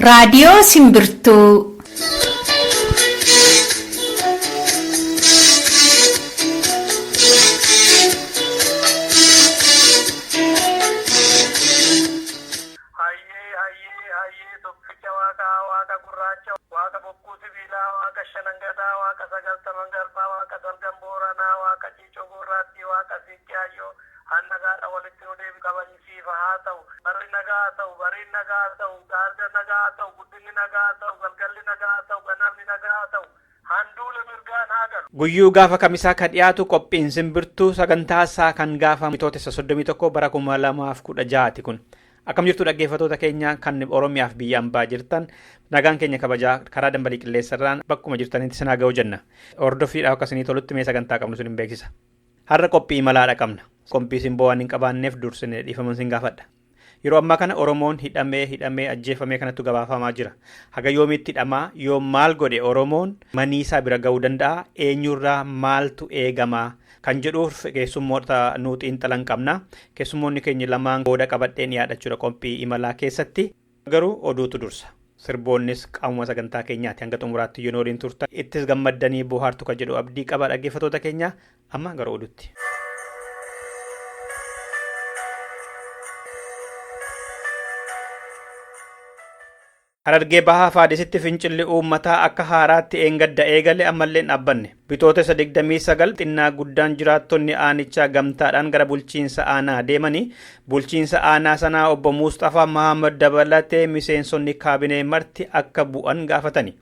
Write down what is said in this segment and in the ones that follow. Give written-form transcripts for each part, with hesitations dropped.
Raadiyoo Simbirtuu. Hayyee hayyee hayyee tokkicha waaqaa waaqa gurraacha waaqa bokkuu sibiilaa waaqa shanangadaa waaqa sagaltaman garbaa waaqa salgan booranaa waaqa ciicoo gurraattii waaqa siiqqee hayyoo hannagaadha walitti nu deebi kabajisiifa haa ta'u barri nagaa haa ta'u bariin nagaa haa ta'u gaarga nagaa haa ta'u guddinni nagaa haa ta'u galgalli nagaa haa ta'u ganamni nagaa haa ta'u handuula mirgaan haa galu. Guyyuu gaafa kamisaa ka dhiyaatu qophiin simbirtuu sagantaa isaa kan gaafa Bitootessa 31 bara 2016ti kun. Akkam jirtu dhaggeeffattoota keenya kan Oromiyaaf biyya ambaa jirtan nagaan keenya kabajaa karaa dambalii qilleensarraan bakkuma jirtanitti sinaa ga'u jenna. Hordoffiidhaaf akka isinii tolutti mee sagantaa qabnu isin beeksisa. Har'a qophii imalaadha qabna. Qophii simboo waan hin qabaanneef dursinee dhiifama sin gaafadha. Yeroo ammaa kana Oromoon hidhamee hidhamee ajjeefamee kanattu gabaafamaa jira. Haga yoomiitti hidhamaa yoo maal godhe Oromoon manii isaa bira ga'uu danda'a eenyurraa maaltu eegamaa kan jedhuuf keessummoota nuu xiinxalan qabna. Keessummoonni keenya lamaan booda qabadheen dhiyaadha qophii imalaa keessatti. Garuu oduutu dursa. Sirboonnis qaamuma sagantaa keenyaati hanga xumuraatti yoo waliin turtan ittis gammaddanii bohaartu kan jedhu abdii qaba dhaggeeffattoota keenya amma gara oduutti. Harargee Bahaa Faadisitti fincilli uummataa akka haaraatti eengadda eegale ammallee hin dhaabbanne. Bitootessa 29 xinnaa guddaan jiraattonni aanichaa gamtaadhaan gara bulchiinsa aanaa deemanii bulchiinsa aanaa sanaa obbo Muusxafaa Mahammad dabalatee miseensonni kaabinee marti akka bu'an gaafatani.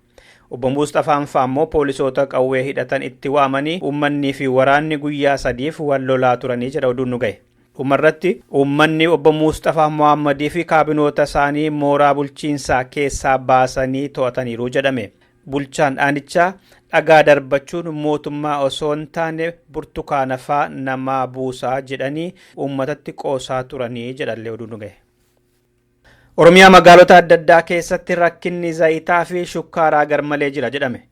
Obbo Muusxafaan fa'aa immoo poolisoota qawwee hidhatan itti waamanii uummannii fi waraanni guyyaa sadiif wal lolaa turanii jedha oduun nu gahe. Dhumarratti uummanni obbo Muusxafaa Mohaammadii fi kaabinoota isaanii mooraa bulchiinsaa keessaa baasanii to'ataniiru jedhame. Bulchaan aanichaa dhagaa darbachuun mootummaa osoo hin taane burtukaana faa namaa buusaa jedhanii uummatatti qoosaa turanii jedhallee oduun nu gahe. Oromiyaa magaalota adda addaa keessatti rakkinni zayitaa fi shukkaaraa garmalee jira jedhame.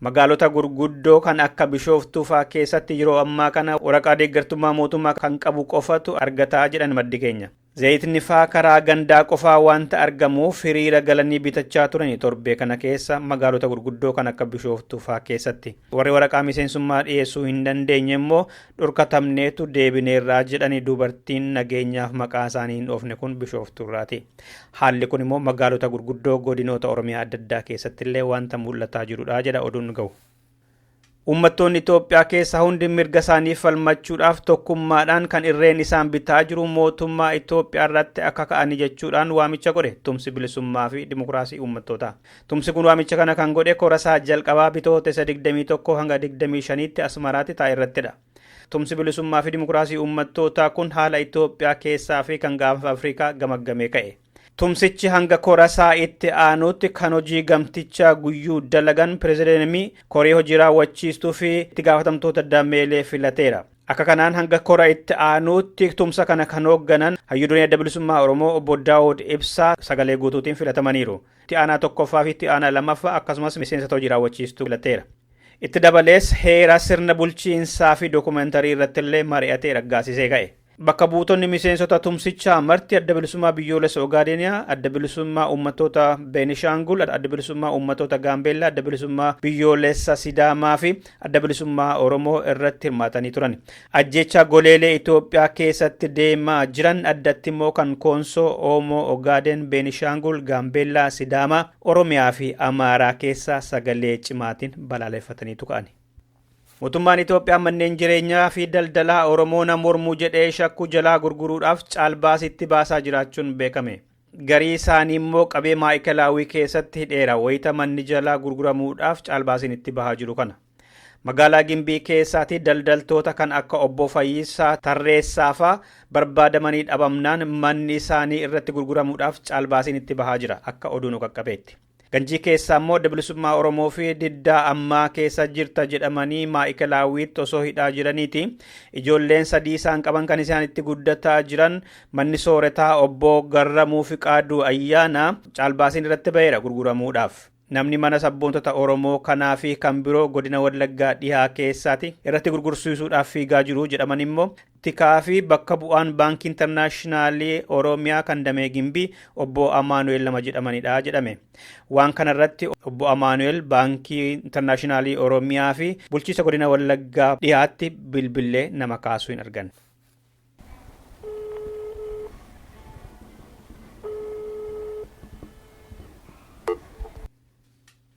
Magaalota gurguddoo kan akka Bishooftuu fa'aa keessatti yeroo ammaa kana waraqaa deeggartummaa mootummaa kan qabu qofatu argataa jedhan maddi keenya. Zayitni fa'aa karaa gandaa qofaa wanta argamuuf hiriira galanii bitachaa turani torbee kana keessa magaalota gurguddoo kan akka Bishooftuu fa'aa keessatti. Warri waraqaa miseensummaa dhiyeessuu hin dandeenye immoo dhorkatamneetu deebineerraa jedhani dubartiin nageenyaaf maqaa isaanii hin dhoofne kun Bishooftuurraati. Haalli kun immoo magaalota gurguddoo godinoota Oromiyaa adda addaa keessatti illee wanta mul'ataa jirudha jedha oduun gahu. Uummattoonni Itoophiyaa keessaa hundi mirga isaanii falmachuudhaaf tokkummaadhaan kan irreen isaan bitaa jiru mootummaa Itoophiyaa irratti akka ka'anii jechuudhaan waamicha godhe tumsi bilisummaa fi dimokiraasii uummattootaa. Tumsi kun waamicha kana kan godhe korasaa jalqabaa bitootessa 21 hanga 25tti Asmaraatti taa'e irrattidha. Tumsi bilisummaa fi dimokiraasii uummattootaa kun haala Itoophiyaa keessaa fi kan gaanfa Afrikaa gamaggamee ka'e. Tumsichi hanga korasaa itti aanutti kan hojii gamtichaa guyyuu dalagan pirezidaantii koree hojii raawwachiistuu fi itti gaafatamtoota dameelee filateera. Akka kanaan hanga kora itti aanutti tumsa kana kan hoogganan hayyuu adda bilisummaa Oromoo obbo Daawud Ibsaa sagalee guutuutiin filatamaniiru. Itti aanaa tokkoffaa fi itti aanaa lammaffaa akkasumas miseensota hojii raawwachiistuu filateera. Itti dabalees heera sirna bulchiinsaa fi dookumentarii irratti illee mari'atee raggaasisee ka'e. Bakka buutonni miseensota tumsichaa marti adda bilisummaa biyyoolessa Ogaadeniyaa, adda bilisummaa uummattoota Beenishaangul, adda bilisummaa uummattoota Gaambeellaa, adda bilisummaa biyyoolessa Sidaamaa fi adda bilisummaa Oromoo irratti hirmaatanii turan. Ajjeechaa goleelee Itoophiyaa keessatti deemaa jiran addatti immoo kan Koonsoo, Oomoo, Ogaaden, Beenishaangul, Gaambeellaa, Sidaamaa, Oromiyaa fi Amaaraa keessaa sagalee cimaatiin balaaleffataniitu ka'ani. Mootummaan Itoophiyaa manneen jireenyaa fi daldalaa Oromoo na mormuu jedhee shakkuu jalaa gurguruudhaaf caalbaasitti baasaa jiraachuun beekame. Garii isaanii immoo qabee maa'ikalaawii keessatti hidheera wayita manni jalaa gurguramuudhaaf caalbaasiin itti bahaa jiru kana. Magaalaa Gimbii keessaatti daldaltoota kan akka obbo Fayyisaa Tarreessaa fa'aa barbaadamanii dhabamnaan manni isaanii irratti gurguramuudhaaf caalbaasiin itti bahaa jira akka oduu nu qaqqabeetti. Ganjii keessaa immoo adda bilisummaa Oromoo fi diddaa ammaa keessa jirta jedhamanii maa'ikalaawwiitti osoo hidhaa jiraniiti. Ijoolleen sadii isaan qaban kan isaan itti guddataa jiran manni sooretaa obbo Garramuu Fiqaaduu Ayyaana caalbaasiin irratti ba'eera gurguramuudhaaf. Namni mana sabboontota Oromoo kanaa fi kan biroo godina Wallaggaa dhihaa keessaati irratti gurgursiisuudhaaf fiigaa jiru jedhaman immoo tikaa fi bakka bu'aan Baankii Intarnaashinaalii Oromiyaa kan damee Gimbii obbo Amaanu'eel lama jedhamanidha jedhame. Waan kanarratti obbo Amaanu'eel Baankii Intarnaashinaalii Oromiyaa fi bulchiisa godina Wallaggaa dhihaatti bilbilee nama kaasuu hin argan.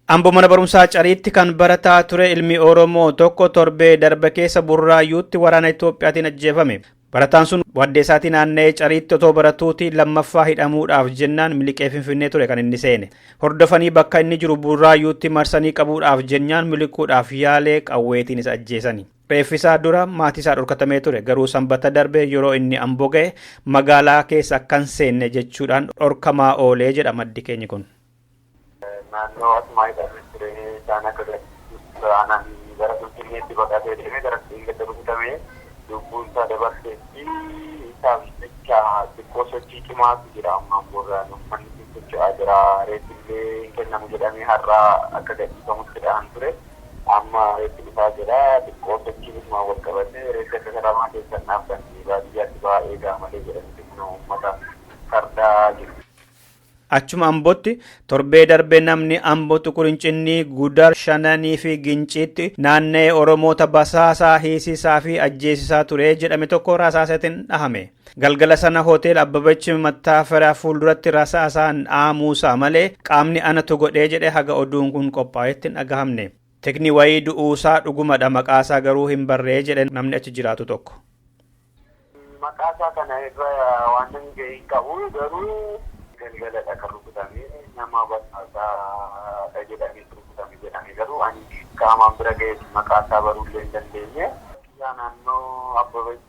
Ambo mana barumsaa Cariitti kan barataa ture ilmi Oromoo tokko torbee darbe keessa Burraayyuutti waraana Itoophiyaatiin ajjeefame. Barataan sun waddeessaatii naanna'ee Cariitti otoo baratuuti lammaffaa hidhamuudhaaf jennaan miliqee Finfinnee ture kan inni seene. Hordofanii bakka inni jiru Burraayyuutti marsanii qabuudhaaf jennaan miliquudhaaf yaalee qawweetiin isa ajjeesani. Reeffisaa dura maatii isaa dhorkatamee ture, garuu sanbata darbe yeroo inni Amboo ga'e magaalaa keessa akkan seenne jechuudhaan dhorkamaa oolee jedha maddi keenyi kun. Naannoo asumaa hidhamee ture, isaan akka gadhiisuuf anaan gara Finfinneetti baqatee deemee gara gadda rukutamee lubbuun isaa dabarteetti. Isaaf jecha xiqqoo sochii cimaatu jira amma Amboorraan, uummanni kun socho'aa jira. Reeffi illee hin kennamu jedhamee har'a akka gadhiifamutti dhahan ture. Amma reeffi dhufaa jira, xiqqoo sochiin isumaan wal qabatee reeffi akka katamaa keessa hin dhaabbanne, baadiyyaatti ba'aa eegaa malee jedhanitti kun uummata fardaa jiru. Achuma Ambootti torbee darbe namni Amboo Xuqurincinnii, Gudar, Shananii fi Ginciitti naanna'ee Oromoota basaasaa, hiisisaa fi ajjeesisaa ture jedhame tokko rasaasatiin dhahame. Galgala sana hotel Abbabach Mattaafaraa fuulduratti rasaasaan dhaamuusaa malee qaamni anatu godhee jedhe haga oduun kun qophaa'etti hin dhagahamne. Tikni wayii du'uusaa dhugumadha, maqaasaa garuu hin barree jedhe namni achi jiraatu tokko. Maqaa isaa kana irra waan nan ga'e hin qabu, garuu galgaladha kan rukutame, nama basaasaadha jedhamee rukutame jedhame, garuu ani qaamaan bira ga'eeti maqaa isaa baruullee hin dandeenye. Naannoo Abbabach.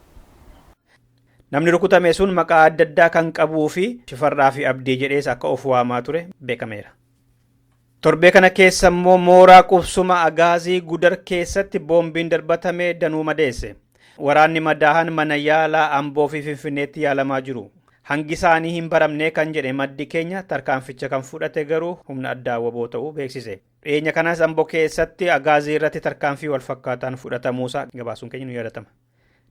Namni rukutame sun maqaa adda addaa kan qabuu fi Shifarraa fi Abdii jedhees akka of waamaa ture beekameera. Torbee kana keessa immoo mooraa qubsuma Agaazii Gudar keessatti boombiin darbatame danuu madeesse. Waraanni madaahan mana yaalaa Amboo fi Finfinneetti yaalamaa jiru. Hangi isaanii hin baramne kan jedhe maddi keenya, tarkaanficha kan fudhate garuu humna addaa WBO ta'uu beeksise. Dhiyeenya kanas Amboo keessatti Agaazii irratti tarkaanfii wal fakkaataan fudhatamuusaa gabaasuun keenya nu yaadatama.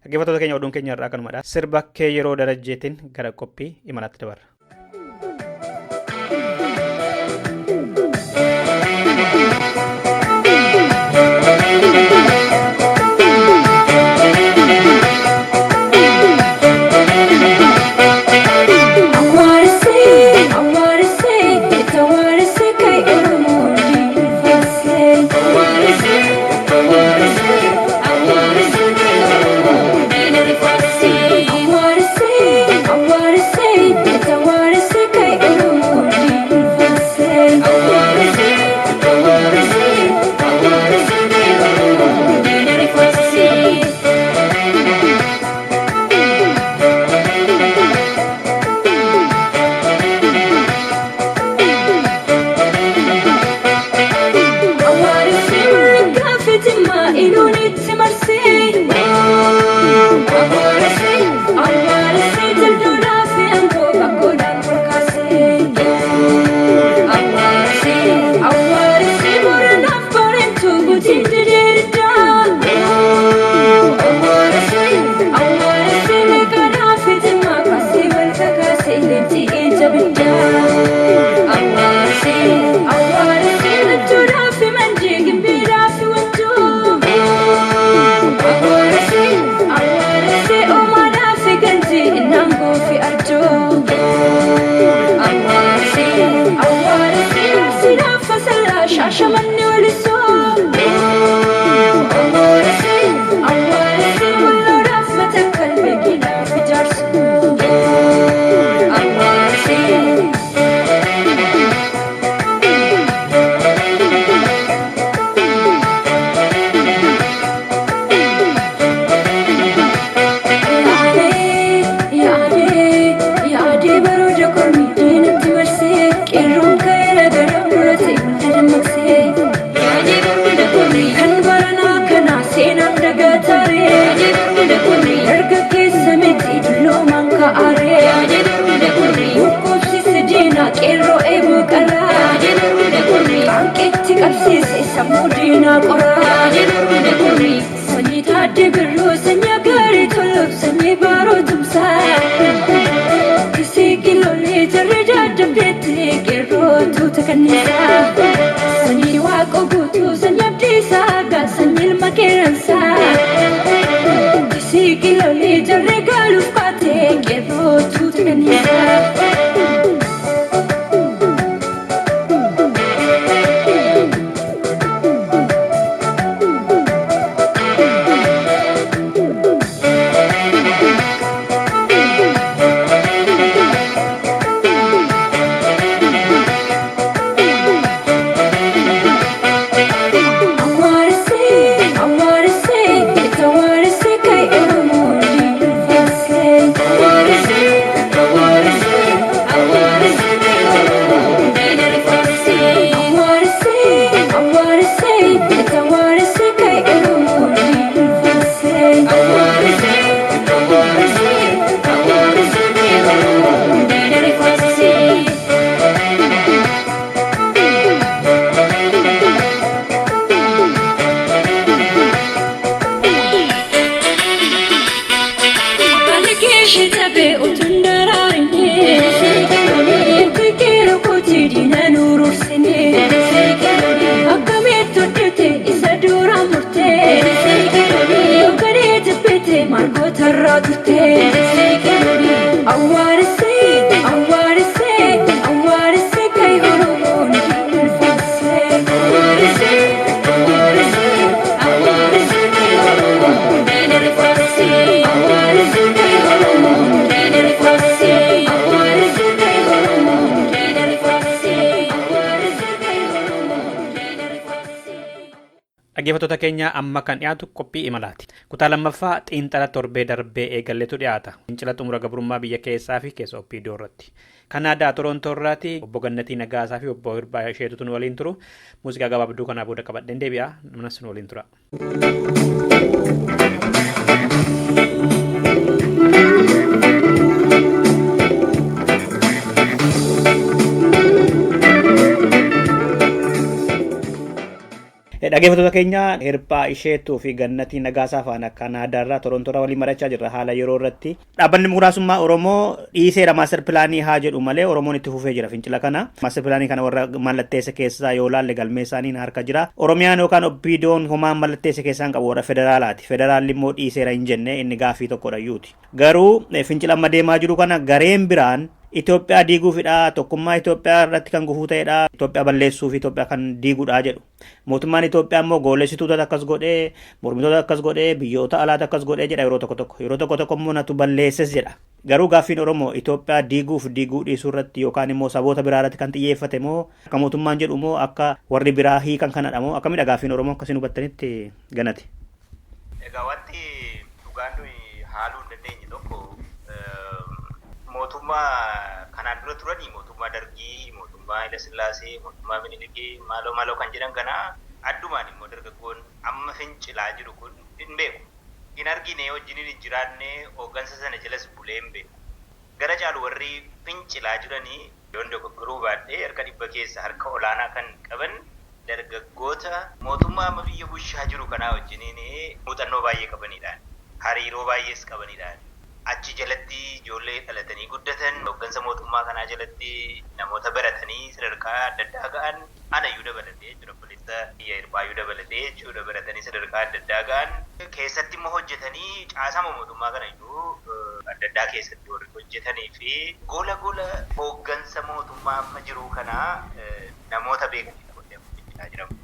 Dhaggeeffattoota keenya, oduun keenya irraa kanumadha. Sirba kee yeroo darajjeetiin gara qophii imalaatti dabarra. Shashamanne walisoo. namaa qoraa. Sanyii taaddee birroo sanyii gaarii toluuf sanyii baaroo tumsaa. Kisii kiloolee jarri daddabdeetti qeerroo tuuta kanniisaa. Sanyii waaqoo guutuu sanyii abdiisaa gaa sanyii ilma qeerransaa. Kisii kiloolee jarri gaaluuf baatee qeerroo tuuta kanniisaa. Dhaggeeffattoota keenya amma kan dhiyaatu qophii imalaati. Kutaa lammaffaa xiinxala torbee darbee eegalletu dhiyaata. Fincila xumura gabrummaa biyya keessaa fi keessa OPDO irratti. Kanaadaa Torontoo irraati obbo Gannatii Nagaasaa fi obbo Hirbaa Isheetutu nu waliin turu. Muuziqaa gabaabduu kanaa booda qabadheen deebi'a. Manas nu waliin tura. Dhaggeeffattoota keenya Hirphaa Isheetuu fi Gannatii Nagaasaa faana Kanaadaarraa Torontoorraa waliin mari'achaa jirra haala yeroo irratti. Dhaabbanni muraasummaa Oromoo dhiiseera maaster pilaanii haa jedhu malee Oromoon itti fufee jira fincila kana. Maaster pilaanii kana warra mallatteessa keessaa yoo laalle galmee isaaniin harka jira. Oromiyaan yookaan OPDO'n homaan mallatteessa keessaa hin qabu warra federaalaati. Federaalli immoo dhiiseera hin jenne inni gaaffii tokkodha iyyuuti. Garuu fincila amma deemaa jiru kana gareen biraan Itoophiyaa diiguufidha, tokkummaa Itoophiyaa irratti kan gufuu ta'edha, Itoophiyaa balleessuu fi Itoophiyaa kan diigudha jedhu. Mootummaan Itoophiyaa immoo goolessitoota akkas godhee, mormitoota akkas godhee, biyyoota alaata akkas godhee jedha yeroo tokko tokko. Yeroo tokko tokko immoo natu balleesses jedha. Garuu gaaffiin Oromoo Itoophiyaa diiguuf diiguu dhiisuu irratti yookaan immoo saboota biraa irratti kan xiyyeeffate moo akka mootummaan jedhu moo akka warri biraa hiikan kanadha moo akkamidha gaaffiin Oromoo akkasiin hubattanitti ganate? Egaa wanti dhugaan nuyi haaluu hin dandeenye tokko mootummaa kanaan dura turanii mootummaa Dargii, mootummaa Haayila Sillaasee, mootummaa Minilikii maaloo maaloo kan jedhan kana addumaan immoo dargaggoon amma fincilaa jiru kun hin beeku. Hin argine wajjin hin jiraanne hooggansa sana jalas bulee hin beeku. Gara caalu warri fincilaa jiranii yoon dogoggoruu baadhee harka dhibba keessa harka olaanaa kan qaban dargaggoota mootummaa amma biyya bulchaa jiru kanaa wajjiniin muuxannoo baay'ee qabanidha. Hariiroo baay'ees qabanidha. Achi jalatti ijoollee dhalatanii guddatan hooggansa mootummaa kanaa jalatti namoota baratanii sadarkaa adda addaa ga'an anayyuu dabalatee jechuudha. Obboleessa biyya Hirpaayyuu dabalatee jechuudha baratanii sadarkaa adda addaa ga'an keessatti immoo hojjetanii caasama mootummaa kanayyuu adda addaa keessatti warri hojjetanii fi gola gola hooggansa mootummaa amma jiru kanaa namoota beekanidha warri amma fincilaa jiran.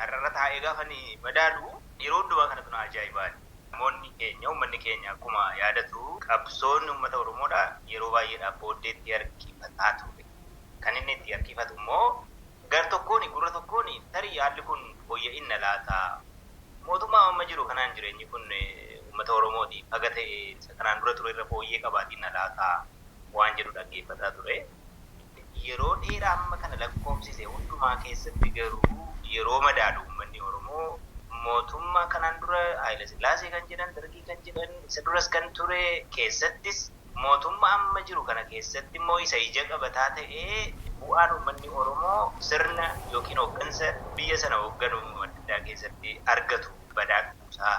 Har'arra taa'ee gaafa ni madaalu yeroo hundumaa kanatu na ajaa'ibaani. Namoonni keenya uummanni keenya akkuma yaadatu qabsoon uummata Oromoodha yeroo baay'eedhaaf booddeetti harkifataa ture. Kan inni itti harkifatu immoo gar tokkoon gurra tokkoon tarii haalli kun fooyya'inna laata. Mootummaa amma jiru kanaan jireenyi kun uummata Oromootiif haga ta'e isa kanaan dura ture irra fooyyee qabaatinna laata waan jedhu dhaggeeffataa ture. Yeroo dheeraa amma kana lakkoofsise hundumaa keessatti garuu yeroo madaalu uummanni Oromoo mootummaa kanaan dura Haayila Sillaasee kan jedhan, Dargii kan jedhan, isa duras kan ture keessattis mootummaa amma jiru kana keessatti immoo isa ija qabataa ta'ee bu'aan uummanni Oromoo sirna yookiin hooggansa biyya sana hoogganu addaa keessatti argatu badaa dhufuusaa,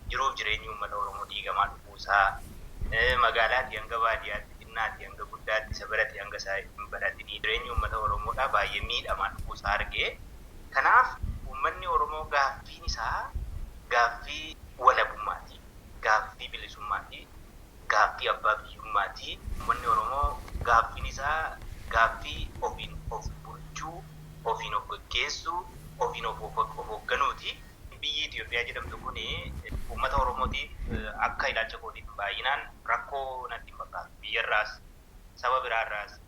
jiruuf jireenyi uummata Oromoo diigamaa dhufuusaa, magaalaatii hanga baadiyyaatti, xinnaatti hanga guddaatti, isa barate hanga isaa hin baratinii jireenyi uummata Oromoodhaa baay'ee miidhamaa dhufuusaa argee. Kanaaf uummanni Oromoo gaaffiin isaa gaaffii walabummaati, gaaffii bilisummaati, gaaffii abbaa biyyummaati. Uummanni Oromoo gaaffiin isaa gaaffii ofiin of bulchuu, ofiin of gaggeessuu, ofiin of hoogganuuti. Biyyi Itoophiyaa jedhamtu kun uummata Oromootiif akka ilaalcha kootiif baay'inaan rakkoo natti hin fakkaatu. Biyyarraas, saba biraarraas,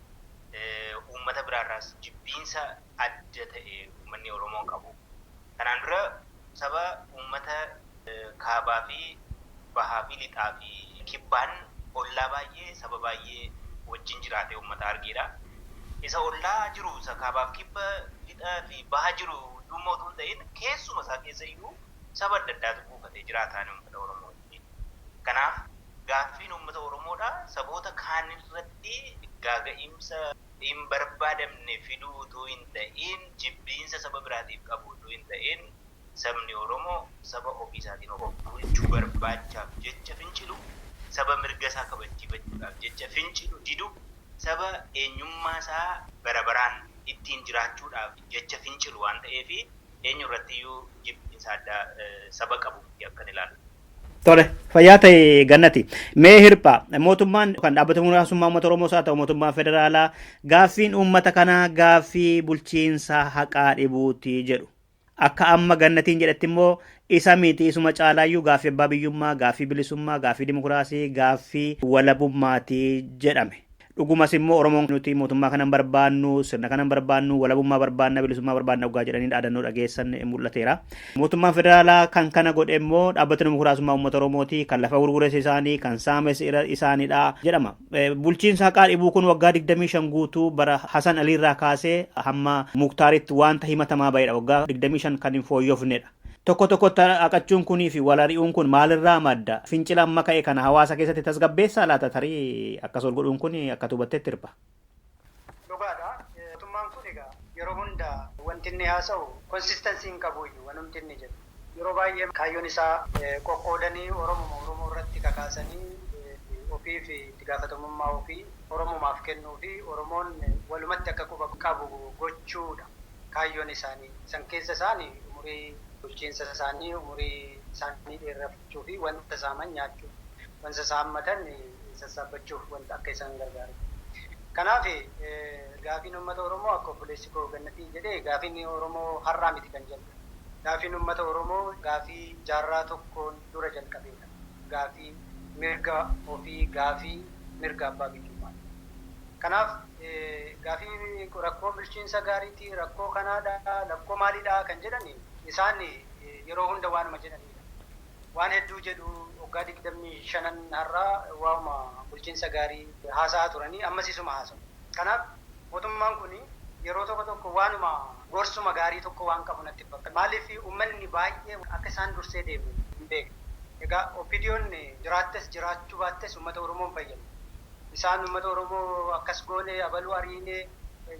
uummata biraarraas jibbiinsa adda ta'e uummanni Oromoo qabu. Kanaan dura saba uummata kaabaa fi bahaa fi lixaa fi kibbaan ollaa baay'ee saba baay'ee wajjin jiraate uummata argeedha. Isa ollaa jiru isa kaabaaf kibba lixaa fi baha jiru dhumma otoo hin ta'in keessuma isaa keessa iyyuu saba adda addaatu buufatee jiraataan uummata Oromooti. Kanaaf gaaffiin uummata Oromoodha saboota kaan irratti gaaga'imsa hin barbaadamne fiduu utuu hin ta'in, jibbiinsa saba biraatiif qabu utuu hin ta'in, sabni Oromoo saba ofii isaatiin of bulchuu barbaachaaf jecha fincilu, saba mirga isaa kabachiifachuudhaaf jecha fincilu didu, saba eenyummaa isaa bara baraan ittiin jiraachuudhaaf jecha fincilu waan ta'eef eenyu irratti iyyuu jibbiinsa addaa saba qabu akkan ilaalu. Tole, fayyaa ta'e Gannati. Mee Hirpha, mootummaan kan dhaabbata muraasummaa uummata Oromoos haa ta'u mootummaa federaalaa gaaffiin uummata kanaa gaaffii bulchiinsa haqaa dhibuuti jedhu. Akka amma Gannatiin jedhetti immoo isa miti, isuma caalaayyuu gaaffii abbaa biyyummaa, gaaffii bilisummaa, gaaffii dimokiraasii, gaaffii walabummaati jedhame. Dhugumas immoo Oromoon nuti mootummaa kana hin barbaannu, sirna kana hin barbaannu, walabummaa barbaanna, bilisummaa barbaanna dhugaa jedhanii dhaadannoo dhageessan mul'ateera. Mootummaan federaalaa kan kana godhe immoo dhaabbata dimokiraasummaa uummata Oromooti, kan lafa gurgures isaanii, kan saames isaaniidha jedhama. Bulchiinsa haqaa dhibuu kun waggaa 25 guutuu bara Hasan Aliirraa kaasee hamma Muktaaritti wanta himatamaa bahedha. Waggaa 25 kan hin fooyyofnedha. Tokko tokkotti haqachuun kunii fi wal ari'uun kun maalirraa madda? Fincila amma ka'e kana hawaasa keessatti tasgabbeessaa laata tarii akkas ol godhuun kun akka hubatteetti Hirpha? Dhugaadha. Mootummaan kun egaa yeroo hunda wanti inni haasa'u consistency hin qabu iyyuu wanumti inni jedhu. Yeroo baay'ee kaayyoon isaa qoqqoodanii Oromuma Oromoo irratti kakaasanii ofii fi itti gaafatamummaa ofii Oromumaaf kennuu fi Oromoon walumatti akka quba qabu gochuudha kaayyoon isaanii. San keessa isaanii umurii bulchiinsa isaanii umurii isaanii dheereffachuu fi wanta saaman nyaachuu, wanta saammatan sassaabbachuuf wanta akka isaan gargaaru. Kanaaf gaafiin uummata Oromoo akka obboleessi koo Gannatiin jedhee gaafiin Oromoo har'aa miti kan jalqabe. Gaafiin uummata Oromoo gaafii jaarraa tokkoon dura jalqabeedha. Gaafii mirga ofii, gaafii mirga abbaa biyyummaa. Kanaaf gaafii rakkoo bulchiinsa gaariitii, rakkoo kanaadha, rakkoo maaliidha kan jedhani isaan yeroo hunda waanuma jedhanidha. Waan hedduu jedhu waggaa 25 har'aa waanuma bulchiinsa gaarii haasa'aa turanii ammas isuma haasa'u. Kanaaf mootummaan kun yeroo tokko tokko waanuma gorsuma gaarii tokko waan qabu natti fakkaata. Maaliif uummanni baay'ee akka isaan dursee deemu hin beekne. Egaa OPDO'n jiraattes jiraachuu baattes uummata Oromoo hin fayyadu. Isaan uummata Oromoo akkas goone abaluu ariine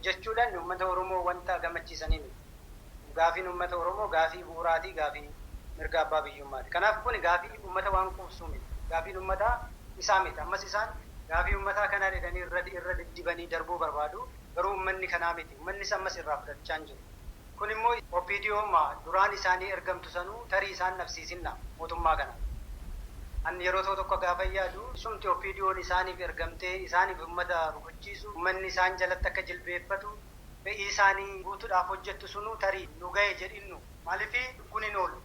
jechuudhaan uummata Oromoo wanta gammachiisanii miti. Gaafiin uummata Oromoo gaafii bu'uuraatii, gaafii mirga abbaa biyyummaati. Kanaaf kun gaafii uummata waan quubsuu miti. Gaafiin uummataa isaa miti. Ammas isaan gaafii uummataa kana jedhanii irra diddibanii darbuu barbaadu. Garuu uummanni kanaa miti. Uummannis ammas irraa fudhachaa hin jiru. Kun immoo OPDO'ma duraan isaanii ergamtu sanuu tarii isaan dhabsiisinna mootummaa kana. Ani yeroo tokko tokko gaafa yaadu sumti OPDO'n isaaniif ergamtee isaaniif uummata rukuchiisu, uummanni isaan jalatti akka jilbeeffatu fedhii isaanii guutuudhaaf hojjettu sunuu tarii nu ga'e jedhinnu. Maaliif kun hin oolu?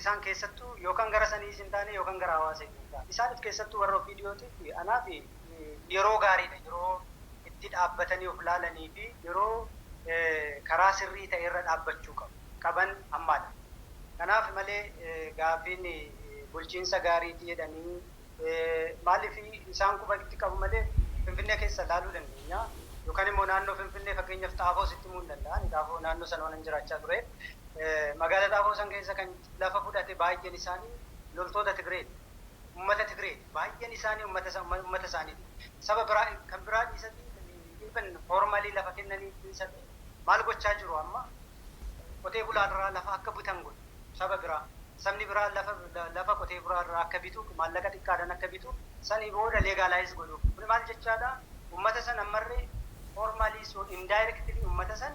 Isaan keessattuu yookaan gara sanii hin taane yookaan gara hawaasa hin taane. Isaaniif keessattuu warra OPDO'tiif anaaf yeroo gaariidha. Yeroo itti dhaabbatanii of laalanii fi yeroo karaa sirrii ta'e irra dhaabbachuu qaban ammaadha. Kanaaf malee gaafiin bulchiinsa gaariitii jedhanii maaliif isaan quba itti qabu malee Finfinnee keessa laaluu dandeenya. Yookaan immoo naannoo Finfinnee fakkeenyaaf Xaafoo sitti himuu hin danda'an. Xaafoo naannoo sana waan jiraachaa ture. Magaalaa Xaafoo san keessa kan lafa fudhate baay'een isaanii loltoota Tigreeti. Uummata Tigreeti. Baay'een isaanii uummata isaaniiti. Saba biraa kan biraa dhiisanii even formally lafa kennanii dhiisanii maal gochaa jiru amma? Qotee bulaarraa lafa akka butan godhu saba biraa. Sabni biraa lafa qotee bulaarraa akka bitu, maallaqa xiqqaadhaan akka bitu, sanii booda legalize godhu. Kun maal jechaadha? Uummata san ammarree formally, so indirectly, uummata san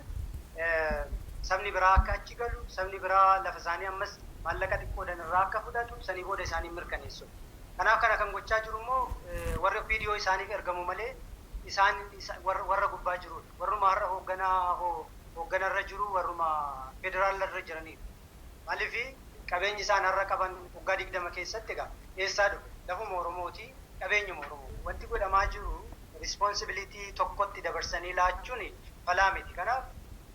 sabni biraa akka achi galu, sabni biraa lafa isaanii ammas maallaqa xiqqoodhaan irraa akka fudhatu, sanii booda isaanii mirkaneessu. Kanaaf kana kan gochaa jiru immoo warra OPDO isaaniif ergamu malee isaan warra gubbaa jirudha. Warruma har'a hoogganarra jiru, warruma federaalarra jiranidha. Maaliif qabeenyi isaan har'a qaban waggaa 20 keessatti egaa eessaa dhufe? Lafuma Oromooti, qabeenyuma Oromoo. Wanti godhamaa jiru responsibility tokkotti dabarsanii laachuun falaa miti. Kanaaf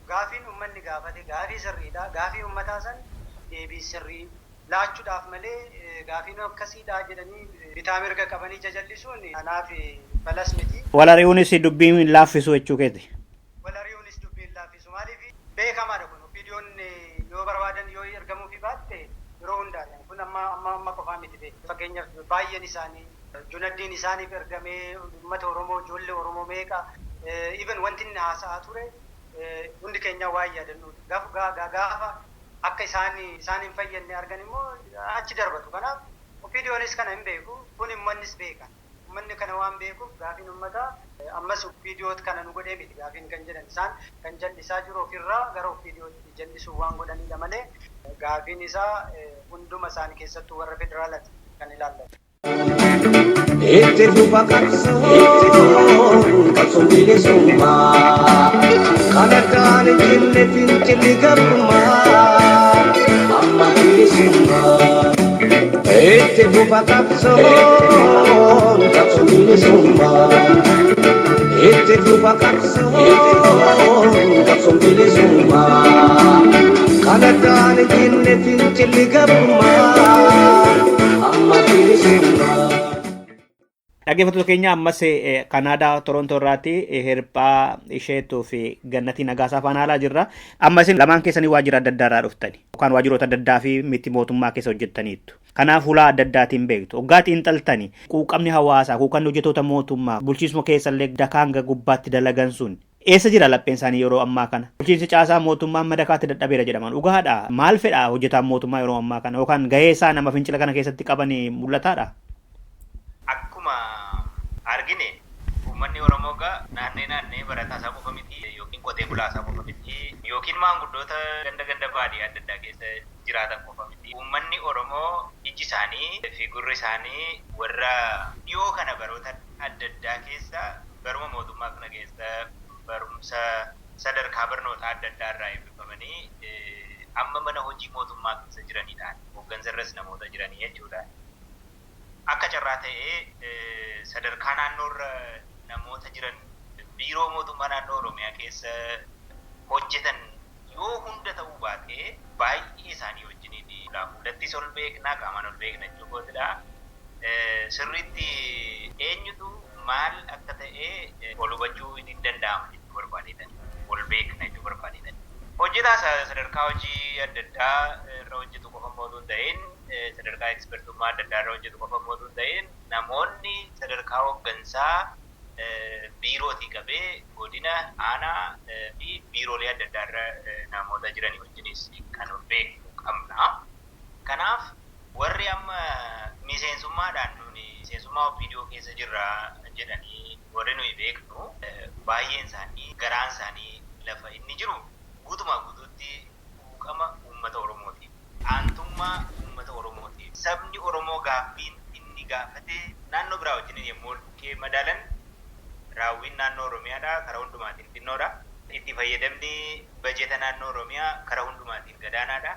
gaafiin uummanni gaafate gaafii sirriidha. Gaafii uummataa san deebii sirrii laachuudhaaf malee gaafiin akkasiidha jedhanii bitaa mirga qabanii jajallisuun kanaaf falas miti. Walari'uunis dubbiin laaffisu jechuu keeti. Walari'uunis dubbiin laaffisu. Maaliif beekamaadha kun, OPDOn yoo barbaadan yoo ergamuufi baatte yeroo hundaadha. Kun amma qofaa miti beeku. Fakkeenyaaf baay'een isaanii Junaddiin isaaniif ergamee uummata Oromoo, ijoollee Oromoo meeqa, even wanti inni haasa'aa ture hundi keenya waan yaadannudha. Gaafa akka isaan hin fayyadne argan immoo achi darbatu. Kanaaf OPDOnis kana hin beeku, kun uummannis beeka. Uummanni kana waan beekuuf gaafiin uummataa ammas OPDOt kana nu godhee miti gaafiin kan jedhan, isaan kan jal'isaa jiru ofirraa gara OPDOtti jal'isuu waan godhanidha malee gaafiin isaa hunduma isaanii, keessattuu warra federaalaati kan ilaallatu. Itti fufa qabsoon, qabsoon bilisummaa. Kan addaan hin cinne fincilli gabrummaa. Amma bilisummaa. Itti fufa qabsoon, qabsoon bilisummaa. Itti fufa qabsoon, qabsoon bilisummaa. Kan addaan hin cinne fincilli gabrummaa. Amma bilisummaa. Dhaggeeffattoota keenya, ammas Kanaadaa Torontoo irraatti Hirphaa Isheetuu fi Gannatii Nagaasaa faana haalaa jirra. Amma isin lamaan keessanii waajjira adda addaa irraa dhuftani. Yookaan waajjiroota adda addaa fi miti mootummaa keessa hojjettaniittu. Kanaaf hulaa adda addaatiin beektu. Waggaa xiinxaltani quuqamni hawaasaa, quuqamni hojjettoota mootummaa, bulchiinsuma keessallee dakaa hanga gubbaatti dalagan sun eessa jira lapheen isaanii yeroo ammaa kana? Bulchiinsi caasaa mootummaa amma dakaatti dadhabeera jedhaman. Dhugaadha. Maal fedha hojjetaan mootummaa yeroo ammaa kana? Yookaan gahee isaa nama fincila kana keessatti qaban mul'ataadha? Akkuma argine uummanni Oromoo gaa naannee naannee barataa isaa qofa miti, yookiin qotee bulaa isaa qofa miti, yookiin maanguddoota ganda ganda baadiyyaa adda addaa keessa jiraatan qofa miti. Uummanni Oromoo iji isaanii fi gurri isaanii warra dhiyoo kana baroota adda addaa keessa, baruma mootummaa kana keessa, barumsa sadarkaa barnootaa adda addaa irraa eebbifamanii amma mana hojii mootummaa keessa jiranidha. Hooggansa irras namoota jiranii jechuudha. Akka carraa ta'ee sadarkaa naannoorra namoota jiran, biiroo mootummaa naannoo Oromiyaa keessa hojjetan yoo hunda ta'uu baatee, baay'ee isaanii wajjiniin fuulattis ol beeknaa, qaamaan ol beekna jechuu kootidha. Sirriitti eenyutu maal akka ta'e ol hubachuu hin danda'ama jechuu barbaadeetan. Ol beekna jechuu barbaadeetan. Hojjetaa sadarkaa hojii adda addaa irra hojjetu qofa immoo otoo hin ta'in, sadarkaa ekspertummaa adda addaa irra hojjetu qofa immoo otoo hin ta'in, namoonni sadarkaa hooggansaa biirootii qabee godina, aanaa fi biiroolee adda addaa irra namoota jiranii wajjinis kan ol beeknu qabna. Kanaaf warri amma miseensummaadhaan nuni miseensummaa OPDO keessa jirra jedhanii, warri nuyi beeknu baay'een isaanii garaan isaanii lafa inni jiru guutumaa guutuutti quuqama uummata Oromooti. Aantummaa uummata Oromooti. Sabni Oromoo gaaffiin inni gaafate naannoo biraa wajjin yommuu wal bukkee madaalan, raawwiin naannoo Oromiyaadha karaa hundumaatiin xinnoodha. Itti fayyadamni bajeta naannoo Oromiyaa karaa hundumaatiin gadaanaadha.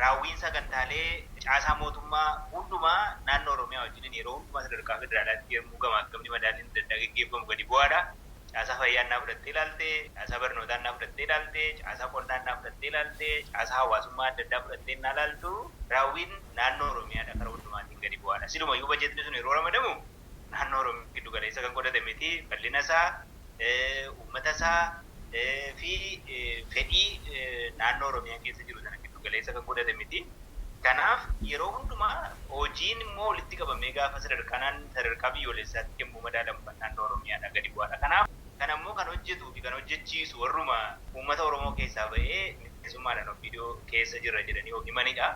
Raawwiin sagantaalee caasaa mootummaa hundumaa naannoo Oromiyaa wajjin yeroo hundumaa sadarkaa federaalaatti yommuu gamaaggamni madaalliin adda addaa geggeeffamu gadi bu'aadha. Caasaa fayyaa innaa fudhattee ilaalte, caasaa barnootaa innaa fudhattee ilaalte, caasaa qonnaa innaa fudhattee ilaalte, caasaa hawaasummaa adda addaa fudhattee innaa ilaaltu, raawwiin naannoo Oromiyaadha karaa hundumaatiin gadi bu'aadha. Silumayyuu bajetni sun yeroo ramadamu naannoo Oromiyaa giddu galeessa kan godhate miti. Bal'ina isaa, uummata isaa fi fedhii naannoo Oromiyaa keessa jiru sana giddu galeessa kan godhate miti. Kanaaf yeroo hundumaa hojiin immoo walitti qabamee gaafa sadarkaa sadarkaa biyyoolessaatti yommuu madaalamu kan naannoo Oromiyaadha gadi bu'aadha. Kanaaf kan ammoo kan hojjetuu fi kan hojjechiisu warruma uummata Oromoo keessaa ba'ee miseensummaadhaan OPDO keessa jirra jedhanii of himanidha.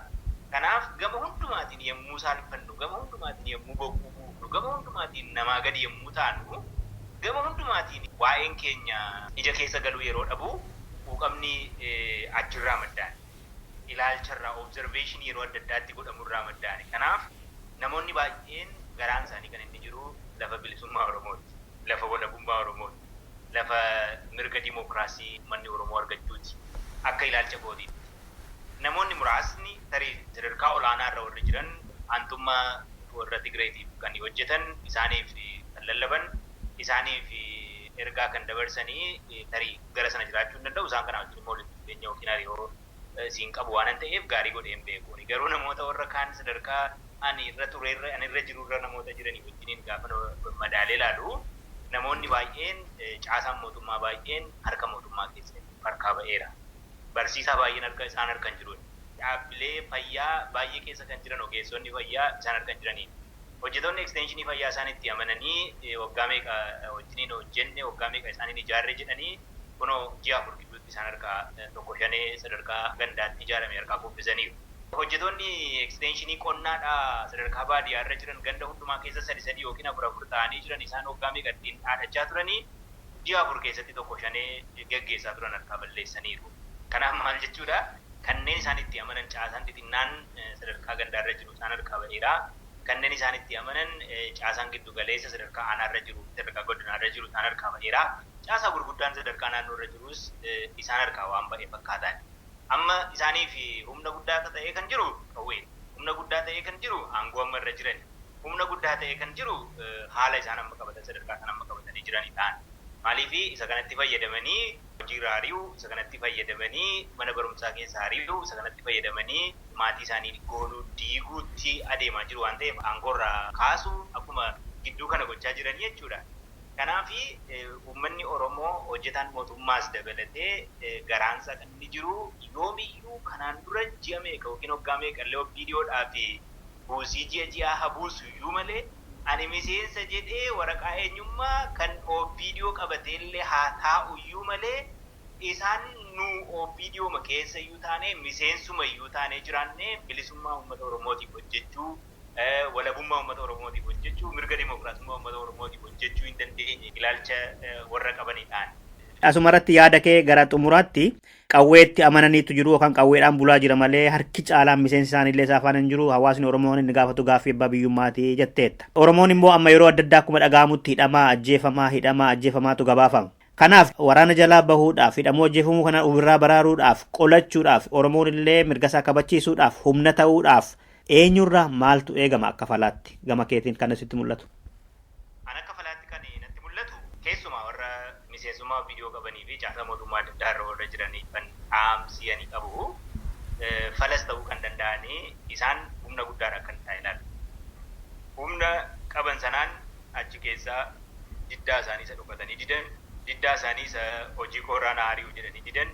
Kanaaf gama hundumaatiin yommuu saalfannu, gama hundumaatiin yommuu boquu buufnu, gama hundumaatiin namaa gadi yommuu taanu, gama hundumaatiin waa'een keenya ija keessa galuu yeroo dhabu quuqamni achirraa maddaani. Ilaalcharraa, observation yeroo adda addaatti godhamurraa maddaani. Kanaaf namoonni baay'een garaan isaanii kan inni jiru lafa bilisummaa Oromooti, lafa walabummaa Oromooti, lafa mirga dimookiraasii uummanni Oromoo argachuuti akka ilaalcha kootiitti. Namoonni muraasni tarii sadarkaa olaanaa irra warri jiran aantummaa warra Tigireetiif kan hojjetan, isaaniif kan lallaban, isaaniif ergaa kan dabarsanii tarii gara sana jiraachuu hin danda'u. Isaan kana wajjin immoo walitti dhufeenya yookiin hariiroo siin qabu waan ta'eef gaarii godhee hin beeku. Garuu namoota warra kaan sadarkaa ani irra turerra, ani irra jirurra namoota jiranii wajjiniin gaafa madaalee ilaalu, namoonni baay'een, caasaan mootummaa baay'een harka mootummaa keessa harkaa ba'eera. Barsiisaa baay'een harka isaan harka hin jiru. Dhaabbilee fayyaa baay'ee keessa kan jiran ogeessonni fayyaa isaan harka hin jiranii. Hojjettoonni ekstenshinii fayyaa isaan itti amananii waggaa meeqa wajjiniin hojjenne, waggaa meeqa isaaniin ijaarre jedhanii, kunoo ji'a 4 gidduutti isaan harkaa tokko shanee sadarkaa gandaatti ijaarame harkaa kuffisaniiru. Hojjettoonni ekstenshinii qonnaadhaa sadarkaa baadiyyaa irra jiran ganda hundumaa keessa sadi sadi yookiin afur afur ta'anii jiran, isaan waggaa meeqa ittiin dhaadachaa turanii, ji'a 4 keessatti tokko shanee geggeessaa turan harkaa balleessaniiru. Kanaaf maal jechuudha? Kanneen isaan itti amanan caasaan xixinnaan sadarkaa gandaarra jiru isaan harkaa ba'eera. Kanneen isaan itti amanan caasaan giddu galeessa sadarkaa aanaarra jiru, sadarkaa godinaarra jiru isaan harkaa ba'eera. Caasaa gurguddaan sadarkaa naannoorra jirus isaan harkaa waan ba'e fakkaataan. Amma isaaniif humna guddaa ta'ee kan jiru qawwee, humna guddaa ta'ee kan jiru aangoo amma irra jiran, humna guddaa ta'ee kan jiru haala isaan amma qabatan, sadarkaa isaan amma qabatanii jiranii ta'an. Maaliif isa kanatti fayyadamanii hojiirra ari'u, isa kanatti fayyadamanii mana barumsaa keessa ari'u, isa kanatti fayyadamanii maatii isaanii gooluu diiguutti adeemaa jiru waan ta'eef, aangoorraa kaasu akkuma gidduu kana gochaa jiranii jechuudha. Kanaaf uummanni Oromoo, hojjetaan mootummaas dabalatee, garaansaa kan inni jiru yoomiyyuu kanaan dura ji'a meeqa yookiin waggaa meeqa illee OPDOdhaa fi buusii ji'a ji'aa haa buusu iyyuu malee, ani miseensa jedhee waraqaa eenyummaa kan OPDO qabatee illee haa taa'u iyyuu malee, isaan nu OPDOma keessa iyyuu taanee, miseensuma iyyuu taanee jiraannee, bilisummaa uummata Oromootiif hojjechuu, walabummaa uummata Oromootiif hojjechuu, mirga dimookiraasummaa uummata Oromootiif hojjechuu hin dandeenye ilaalcha warra qabanidhaan. Asuma irratti yaada kee gara xumuraatti, qawweetti amananiitu jiru yookaan qawweedhaan bulaa jira malee harki caalaan miseensi isaaniillee isaa afaan hin jiru, hawaasni Oromoon inni gaafatu gaaffii abbaa biyyummaati jetteetta. Oromoon immoo amma yeroo adda addaa akkuma dhaga'amutti hidhamaa, ajjeefamaa, hidhamaa, ajjeefamaatu gabaafama. Kanaaf waraana jalaa bahuudhaaf, hidhamuu, ajjeefamuu kana ofirraa baraaruudhaaf, qolachuudhaaf, Oromoon illee mirga isaa kabachiisuudhaaf, humna ta'uudhaaf eenyurraa maaltu eegama akka falaatti gama keetiin kan sitti mul'atu? An akka falaatti kan natti mul'atu, keessumaa warra miseensummaa OPDO qabanii fi caasaa mootummaa adda addaa irra warra jiranii kan dhaamsi ani qabu, falas ta'uu kan danda'anii, isaan humna guddaadha kan ta'e ilaalu. Humna qaban sanaan achi keessaa diddaa isaanii isa dhokatanii didan, diddaa isaanii isa hojii koorraa na ari'u jedhanii didan,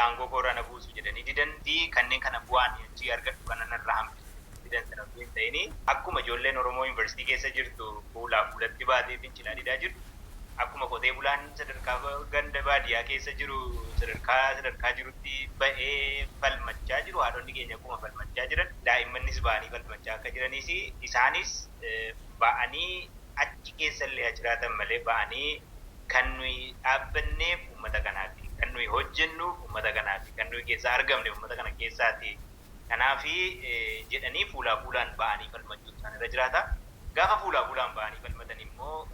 aangoo koorraa na buusu jedhanii didan fi kanneen kana bu'aan achi argadhu kana narraa hambisu didan sana osoo hin ta'in, akkuma ijoolleen Oromoo yuunivarsiitii keessa jirtu fuulaa fuulatti baatee fincilaa didaa jirtu, akkuma qotee bulaan sadarkaa ganda baadiyyaa keessa jiru sadarkaa sadarkaa jirutti ba'ee falmachaa jiru, haadhonni keenya akkuma falmachaa jiran, daa'immannis ba'anii falmachaa akka jiranis, isaanis ba'anii achi keessa illee jiraatan malee, ba'anii kan nuyi dhaabbanneef uummata kanaati, kan nuyi hojjennuuf uummata kanaati, kan nuyi keessaa argamne uummata kana keessaati. Kanaafi jedhanii fuulaa fuulaan ba'anii falmachuutu isaan irra jiraata. Gaafa fuulaa fuulaan ba'anii falmatan immoo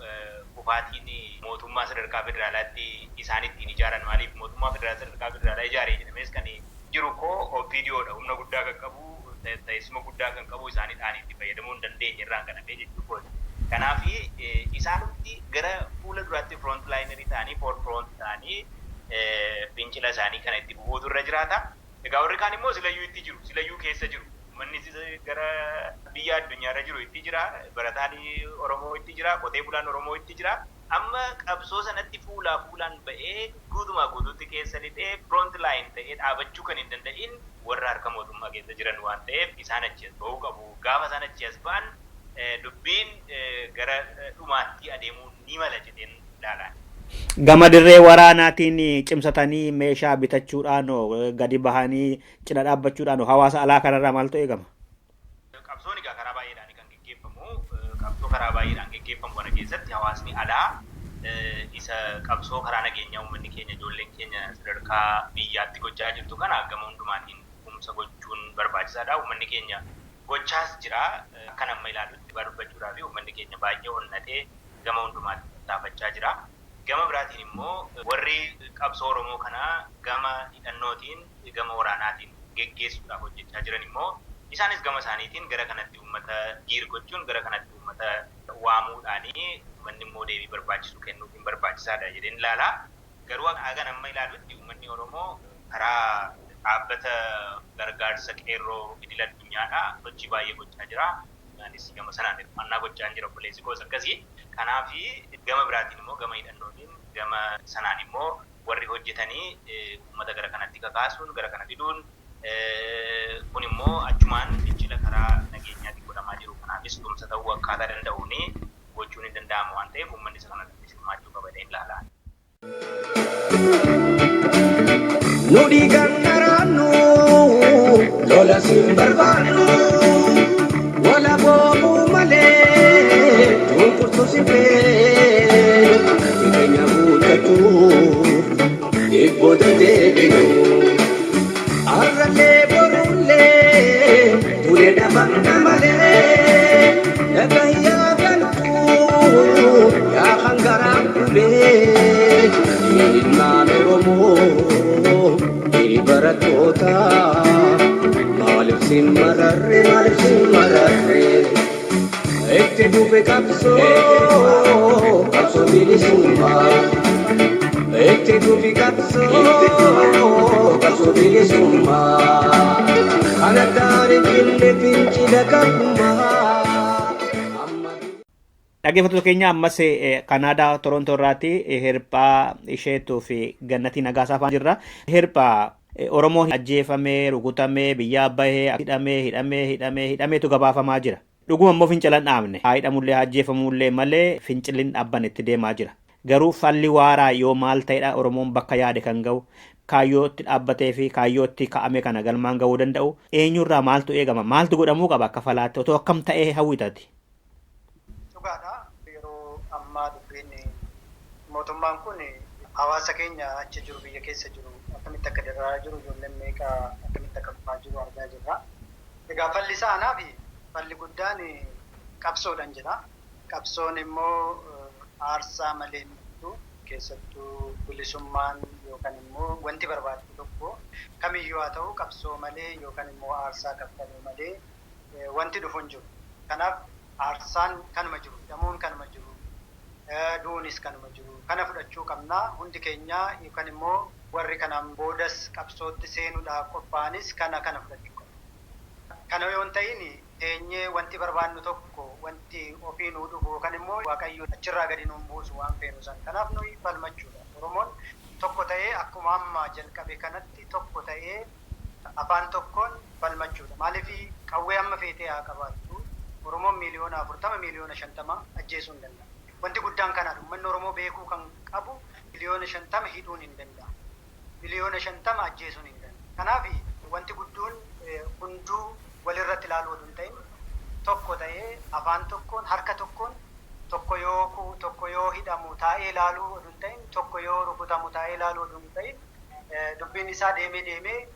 kufaatiin mootummaa sadarkaa federaalaatti isaan ittiin ijaaran, maaliif mootummaa federaalaa sadarkaa federaalaa ijaare jedhamees kan jiru koo OPDOdha. Humna guddaa kan qabu, teessuma guddaa kan qabu isaanii ta'anii itti fayyadamuu hin dandeenye irraan kan hafee jechuu. Kanaaf isaanumti gara fuula duraatti front liner ta'anii, forefront ta'anii fincila isaanii kana itti bu'uutu irra jiraata. Egaa warri kaan immoo silayyuu itti jiru, silayyuu keessa jiru. Uummanni gara biyya addunyaarra jiru itti jira, barataan Oromoo itti jira, qotee bulaan Oromoo itti jira. Amma qabsoo sanatti fuulaa fuulaan ba'ee guutumaa guutuutti keessa lixee front line ta'ee dhaabachuu kan hin danda'in warra harka mootummaa keessa jiran waan ta'eef, isaan achi as ba'uu qabu. Gaafa isaan achi as ba'an dubbiin gara dhumaatti adeemuu ni mala jedheen ilaalaa. Gama dirree waraanaatiin cimsatanii meeshaa bitachuudhaan gadi bahanii cina dhaabbachuudhaan hawaasa alaa kanarraa maaltu eegama? Qabsoon egaa karaa baay'eedhaan kan geggeeffamu. Qabsoo karaa baay'eedhaan geggeeffamu kana keessatti hawaasni alaa isa qabsoo karaa nageenyaa uummanni keenya, ijoolleen keenya sadarkaa biyyaatti gochaa jirtu kana gama hundumaatiin tumsa gochuun barbaachisaadha. Uummanni keenya gochaas jira. Akkan amma ilaalutti dubbachuudhaa fi uummanni keenya baay'ee onnatee gama hundumaatti tattaafachaa jira. Gama biraatiin immoo warri qabsoo Oromoo kanaa gama hidhannootiin, gama waraanaatiin geggeessuudhaaf hojjechaa jiran immoo isaanis gama isaaniitiin gara kanatti uummata giir gochuun, gara kanatti uummata waamuudhaanii uummanni immoo deebii barbaachisu kennuufiin barbaachisaadha jedheen ilaala. Garuu hagan amma ilaalutti uummanni Oromoo karaa dhaabbata gargaarsa qeerroo idil addunyaadha sochii baay'ee gochaa jira. Anis gama sanaan hirmaannaa gochaa jira, obboleessi koos akkasii. Kanaaf gama biraatiin immoo gama hidhannootiin, gama sanaan immoo warri hojjetanii uummata gara kanatti kakaasuun, gara kana fiduun kun immoo achumaan fincila karaa nageenyaatiin godhamaa jiru kanaafis tumsa ta'uu akkaataa danda'uun gochuun hin danda'amu waan ta'eef uummanni isa kanarratti hirmaachuu qaba jedheen ilaala. Nu dhiigan daraannu, lola sin barbaannu, wala boobuu malee cunqurtuu sin feenu, keenya guuttachuuf dhiibboota deebinu. Arrallee borullee ture dhabamna malee, dhagayyaa galtuu yaa hangaraan bulee, ilmaan Oromoo hiri barattoota maaliif sin mararre, maaliif sin mararre? Itti fufe qabsoo, qabsoo bilisummaa. Itti fufi qabsoo, qabsoo bilisummaa. Kan addaan hin cinne fincila gabrummaa. Dhaggeeffattoota keenya, ammas Kanaadaa Torontoo irraati Hirphaa Isheetuu fi Gannatii Nagaasaa faana jirra. Hirphaa, Oromoon ajjeefamee, rukutamee, biyyaa bahee, hidhamee, hidhamee, hidhamee, hidhameetu gabaafamaa jira. Dhuguma immoo fincila hin dhaabne. Haa hidhamullee haa ajjeefamullee malee fincilli hin dhaabbanne, itti deemaa jira. Garuu falli waaraa yoo maal ta'edha Oromoon bakka yaade kan ga'u, kaayyootti dhaabbatee fi kaayyootti ka'ame kana galmaan ga'uu danda'u? Eenyurraa maaltu eegama, maaltu godhamuu qaba akka falaatti, otoo akkam ta'ee hawwitati? Dhugaadha. Yeroo ammaa dubbiin mootummaan kun hawaasa keenya achi jiru, biyya keessa jiru akkamitti akka dararaa jiru, ijoolleen meeqa akkamitti akka kufaa jiru argaa jirra. Egaa falli isaa anaaf falli guddaan qabsoodhaan jedha. Qabsoon immoo aarsaa malee hin dhuftu. Keessattuu bilisummaan yookaan immoo wanti barbaaddu tokko kamiyyuu haa ta'u qabsoo malee yookaan immoo aarsaa kaffaluu malee wanti dhufu hin jiru. Kanaaf aarsaan kanuma jiru, hidhamuun kanuma jiru, du'uunis kanuma jiru. Kana fudhachuu qabna hundi keenya, yookaan immoo warri kanaan boodas qabsootti seenuudhaaf qophaa'anis kana fudhachuu qabu. Kana yoo hin ta'in teenyee wanti barbaannu tokko, wanti ofii nuu dhufu yookaan immoo Waaqayyo achirraa gadi nuun buusu waan feenu san. Kanaaf nuyi falmachuudha. Oromoon tokko ta'ee akkuma amma jalqabe kanatti tokko ta'ee afaan tokkoon falmachuudha. Maaliif, qawwee amma feetee haa qabaattu, Oromoon 40 miiliyoona, 50 miiliyoona ajjeesuu hin danda'a. Wanti guddaan kanaadha. Uummanni Oromoo beekuu kan qabu 50 miiliyoona hidhuun hin danda'amu. 50 miiliyoona ajjeesuun hin danda'amu. Kanaaf wanti guddoon hunduu walirratti ilaaluu oduu hin ta'in tokko ta'ee afaan tokkoon, harka tokkoon, tokko yoo tokko yoo hidhamu taa'ee ilaaluu oduu hin ta'in, tokko yoo rukutamu taa'ee ilaaluu oduu hin ta'in, dubbiin isaa deemee deemee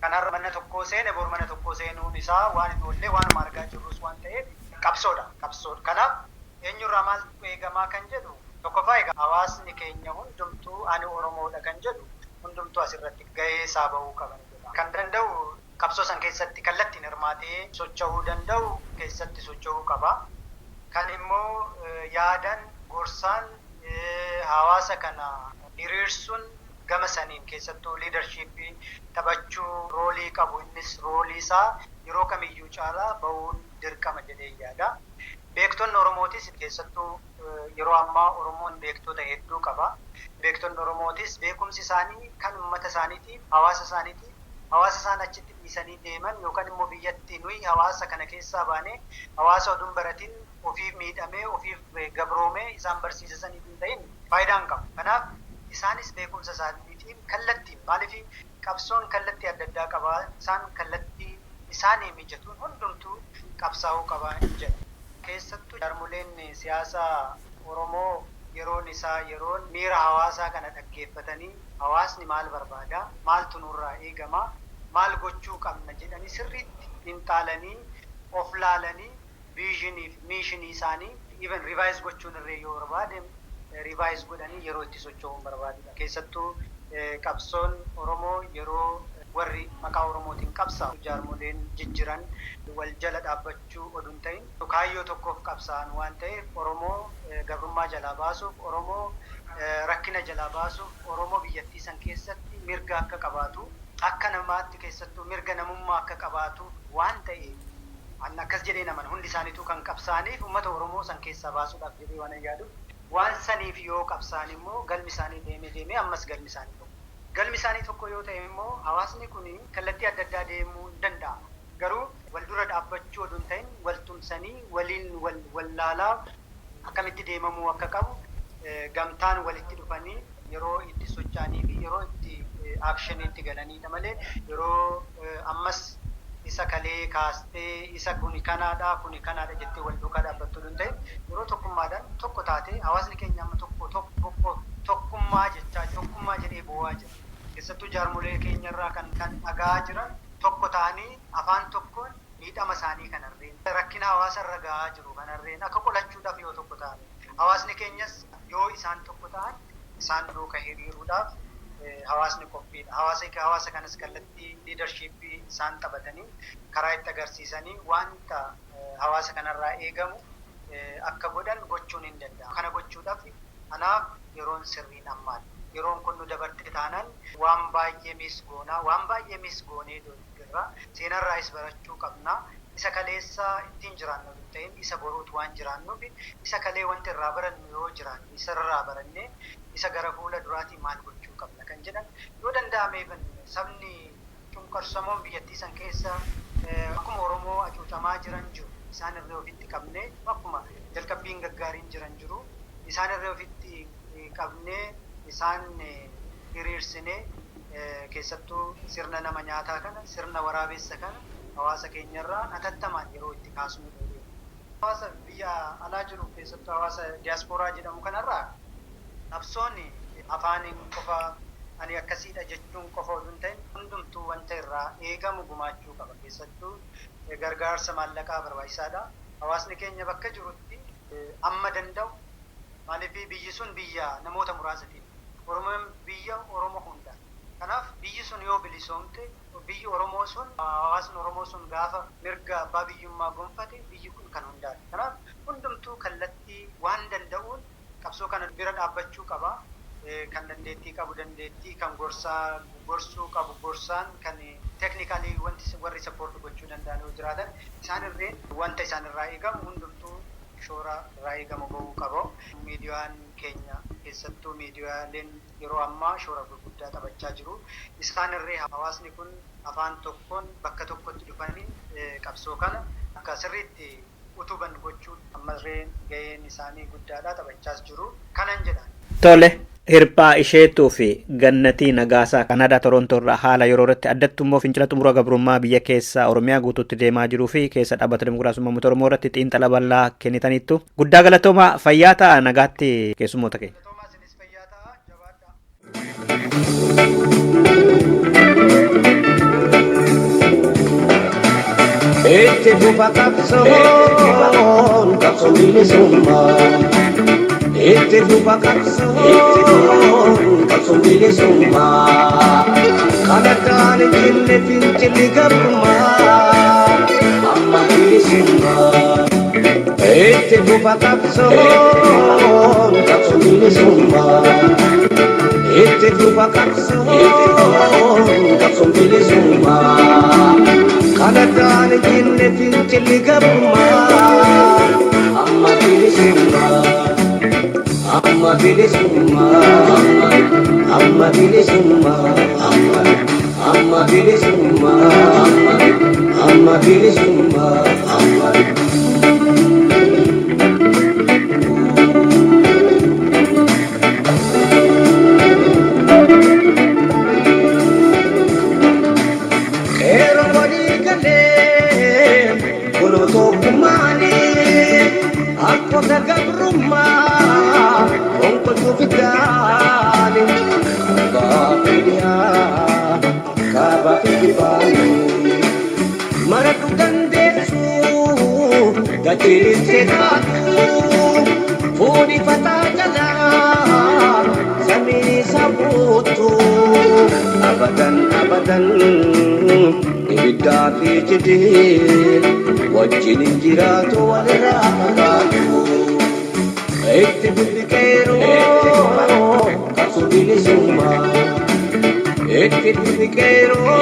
kan har'a mana tokkoo seene bor mana tokkoo seenuun isaa waan hin oollee, waanuma argaa jirrus waan ta'eef qabsoodha, qabsoodha. Kanaaf eenyurraa maaltu eegamaa kan jedhu, tokkoffaa egaa hawaasni keenya hundumtuu ani Oromoodha kan jedhu hundumtuu asirratti gahee isaa bahuu qaban jedha. Kan danda'u qabsoo san keessatti kallattiin hirmaatee socho'uu danda'u keessatti socho'uu qaba. Kan immoo yaadan, gorsaan hawaasa kana hiriirsuun gama saniin keessattuu leadership taphachuu role qabu, innis role isaa yeroo kamiyyuu caalaa bahuun dirqama jedhee yaada. Beektonni Oromootis, keessattuu yeroo ammaa Oromoon beektota hedduu qaba. Beektonni Oromootis beekumsi isaanii kan uummata isaaniitiif, hawaasa isaaniitiif, hawaasa isaan achitti dhiisanii deeman yookaan immoo biyyatti nuyi hawaasa kana keessaa baanee hawaasa oduun baratin ofiif miidhamee, ofiif gabroomee isaan barsiisasaniif hin ta'in. Faayidaa hin qabu. Kanaaf isaanis beekumsa isaaniitiin kallattiin, maaliif qabsoon kallattii adda addaa qaba, isaan kallattii isaanii mijatuun hundumtuu qabsaa'uu qaba jedha. Keessattuu jaarmoleen siyaasaa Oromoo yeroon isaa yeroon miira hawaasaa kana dhaggeeffatanii hawaasni maal barbaada, maaltu nurraa eegama, maal gochuu qabna jedhanii sirriitti xiinxalanii of laalanii vision fi mission isaanii even revise gochuun irree yoo barbaade revise godhanii yeroo itti socho'uun barbaadudha. Keessattuu qabsoon Oromoo yeroo warri maqaa Oromootiin qabsaa'u jaarmoleen jijjiran wal jala dhaabbachuu oduu hin ta'in kaayyoo tokkoof qabsaa'an waan ta'eef, Oromoo gabrummaa jalaa baasuuf, Oromoo rakkina jalaa baasuuf, Oromoo biyyattii san keessatti mirga akka qabaatu, akka namaatti keessattuu mirga namummaa akka qabaatu waan ta'eef, an akkas jedhee naman hundi isaaniituu kan qabsaa'aniif uummata Oromoo san keessaa baasuudhaaf jedhee waan yaadu, waan saniif yoo qabsaa'an immoo galmi isaanii deemee deemee ammas galmi isaanii tokko. Galmi isaanii tokko yoo ta'e immoo hawaasni kun kallattii adda addaa deemuu hin danda'ama. Garuu wal dura dhaabbachuu oduu hin ta'in wal tumsanii waliin wal wallaalaa akkamitti deemamuu akka qabu gamtaan walitti dhufanii yeroo itti socho'anii fi yeroo itti actioniitti galanidha malee yeroo ammas isa kalee kaastee isa kuni kanaadha, kuni kanaadha jettee wal duukaa dhaabbattuu hin ta'in, yeroo tokkummaadhaan tokko taate hawaasni keenya amma tokko tokko tokkummaa jechaa, tokkummaa jedhee boo'aa jira. Keessattuu jaarmolee keenyarraa kan dhagaa jiran tokko ta'anii afaan tokkoon miidhama isaanii kanarreen, rakkina hawaasa irra gahaa jiru kanarreen akka qolachuudhaaf yoo tokko ta'an, hawaasni keenyas yoo isaan tokko ta'an isaan duuka hiriiruudhaaf hawaasni qophiidha. Hawaasa kanas kallattii leadershipii isaan taphatanii karaa itti agarsiisanii wanta hawaasa kanarraa eegamu akka godhan gochuun hin danda'amu. Kana gochuudhaaf anaaf yeroon sirriin ammaadha. Yeroon kun nu dabarte taanaan waan baay'ee miss goonaa, waan baay'ee miss goonee jirra. Seenarraayis barachuu qabna. Isa kaleessa ittiin jiraannu hin ta'in, isa boruutu waan jiraannuuf, isa kalee wanti irraa barannu yoo jiraannu isa irraa barannee isa gara fuula duraatiin maal gochuu qabna kan jedhan yoo danda'ameef, sabni cunqursamoon biyyattii san keessa akkuma Oromoo hacuucamaa jiran jiru, isaan irra ofitti qabnee, akkuma jalqabbiin gaggaariin jiran jiru, isaan irra ofitti qabnee isaan hiriirsinee, keessattuu sirna nama nyaataa kana, sirna waraabessa kana hawaasa keenyarraa hatattamaan yeroo itti kaasnu. Hawaasa biyya alaa jiru, keessattuu hawaasa diyaaspooraa jedhamu kanarraa, qabsoon afaaniin qofa ani akkasiidha jechuun qofa oduu hin ta'in hundumtuu wanta irraa eegamu gumaachuu qaba. Keessattuu gargaarsa maallaqaa barbaachisaadha. Hawaasni keenya bakka jirutti amma danda'u, maaliif biyyi sun biyya namoota muraasatiin, Oromoon biyya Oromoo hunda. Kanaaf biyyi sun yoo bilisoomte, biyyi Oromoo sun, hawaasni Oromoo sun gaafa mirga abbaa biyyummaa gonfate, biyyi kun kan hundaati. Kanaaf hundumtuu kallattii waan danda'uun qabsoo kana bira dhaabbachuu qaba. Kan dandeettii qabu dandeettii, kan gorsaa gorsuu qabu gorsaan, kan technically wanti warri support gochuu danda'an yoo jiraatan isaan irreen wanta isaan irraa eegamu hundumtuu shoora irraa eegamu bahuu qaba. Miidiyaan keenya, keessattuu miidiyaaleen yeroo ammaa shoora gurguddaa taphachaa jiru. Isaan irree hawaasni kun afaan tokkoon bakka tokkotti dhufanii qabsoo kana akka sirriitti utuban gochuu ammallee gaheen isaanii guddaadha, taphachaas jiru. Kanan jedhan. Tole. Hirphaa Isheetuu fi Gannatii Nagaasaa Kanaadaa Torontoo irraa haala yeroo irratti, addattu immoo fincila xumura gabrummaa biyya keessaa Oromiyaa guutuutti deemaa jiruu fi keessa dhaabbata Dimokiraasummaa Uummata Oromoo irratti xiinxala bal'aa kennitaniittu. Guddaa galatoomaa, fayyaa ta'a, nagaatti keessummoota keenya. Galatoomaa, isinis fayyaa ta'a, jabaadhaa. Itti fufa qabsoon, qabsoon bilisummaa. Itti fufa qabsoon, qabsoon bilisummaa. Kan hin jenne fincilli gabrummaa amma bilisummaa. Itti fufa qabsoon, qabsoon bilisummaa. Itti fufa qabsoon, qabsoon bilisummaa. Kan hin jenne fincilli gabrummaa amma bilisummaa. Amma bilisummaa, amma bilisummaa, amma bilisummaa, amma bilisummaa, amma. Kunoo tokkummaanii harkoota gabrummaa fonqolchuuf ittaani. Kaabaa fi dhiyaa kaabaa fi kibbaanii maradhu dandeessu gachiiristee taatu fuudhi fataa jalaa samii sabuutu abadan abadan ibiddaa fi cidii wajjin hin jiraatu walirraa fagaatu. Itti fufi qeerroo qabsoo bilisummaa. Itti fufi qeerroo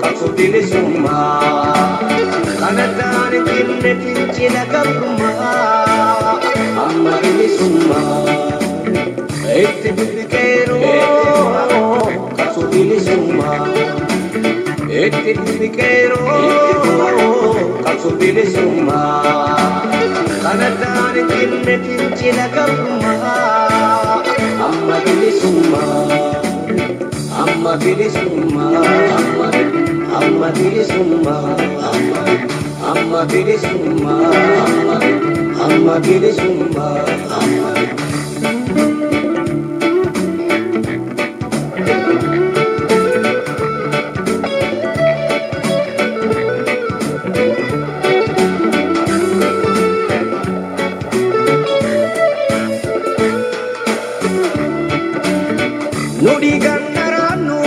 qabsoo bilisummaa. Kana taane jenne fincila gabrummaa amma bilisummaa. Itti fufi qeerroo qabsoo bilisummaa. Itti fufi qeerroo qabsoo bilisummaa. Kana taane jenne fincila gabrummaa amma bilisummaa. Amma bilisummaa. Amma bilisummaa. Amma bilisummaa. Amma bilisummaa. Nu dhiigan daraannu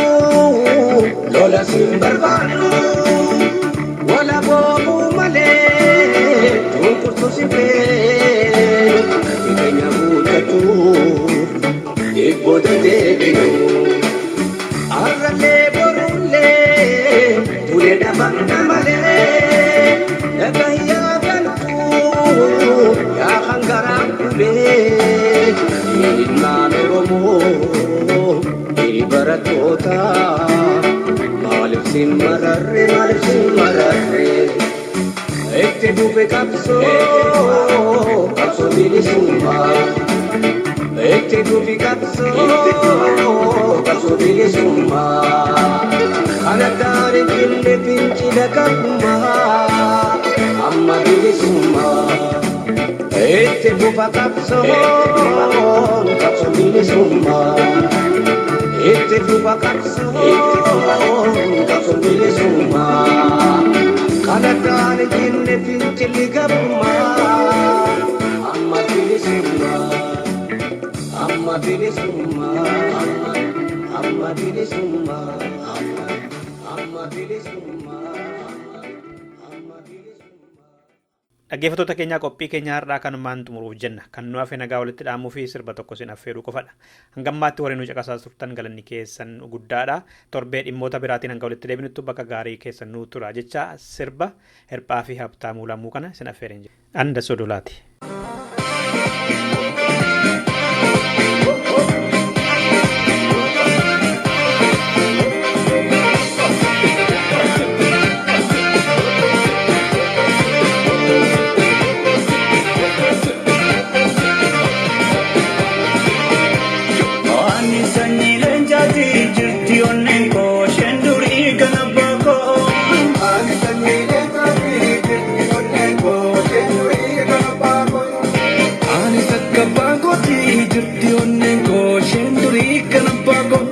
lola siin barbaannu wala boobuu malee cunqurtuu si feenu jireenya guuttachuuf dhiibboota deebinu. Har'allee borullee tulee dhabamna malee dhagayyaa galtuu yaa hangaraan kulee ilmaan Oromoo hiri barattoota maaliif sin mararre maaliif sin mararre itti fufe qabsoo qabsoo bilisummaa itti fufi qabsoo qabsoo bilisummaa kana taane jenne fincila gabrummaa amma bilisummaa. Itti fufa qabsoon qabsoo bilisummaa. Itti fufa qabsoon qabsoo bilisummaa. Kana taane jenne fincilli gabrummaa amma bilisummaa. Amma bilisummaa. Amma bilisummaa. Amma bilisummaa. Amma bilisummaa. Dhaggeeffattoota keenyaa qophii keenya har'aa kanumaan xumuruuf jenna. Kan nu hafe nagaa walitti dhaamuu fi sirba tokko isin affeeruu qofadha. Hangammaatti warri nu caqasaa turtan galanni keessan guddaadha. Torbee dhimmoota biraatiin hanga walitti deebinutti bakka gaarii keessan nuu tura jecha sirba Hirphaa fi Habtaamuu Lammuu kana isin affeereen jira. Anda Sodolaati. Ani sanyii leencaati jirti onneen koo isheen durii kan abbaa koo. Ani sanyii leencaati jirti onneen koo isheen durii kan abbaa koo. Ani takka abbaa kooti jirti onneen koo isheen durii kan abbaa koo.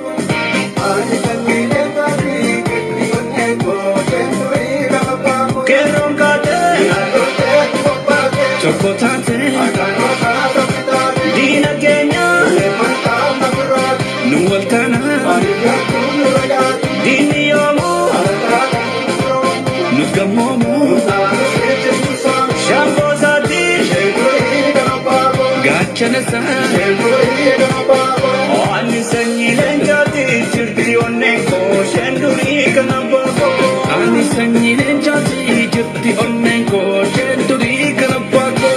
Ani sanyii leencaati jirti onneen koo isheen durii kan abbaa koo. Qeerroon kaatee Yaadotee qophaatee tokko taatee akaanota taphitaatee diina keenya mantaa mafirraati nu wal taanaa baadiyyaa nurra yaati diinni yoomuu alataa kan gurguroo nus gammoomuu saanus ejjechuusaa shaamboo isaatii isheen durii kan abbaa koo. gaachana isaa. Isheen durii kan abbaa koo. Ani sanyii leencaati jirti onneen koo isheen durii kan abbaa koo. Ani sanyii leencaati jirti onneen koo isheen durii kan abbaa koo.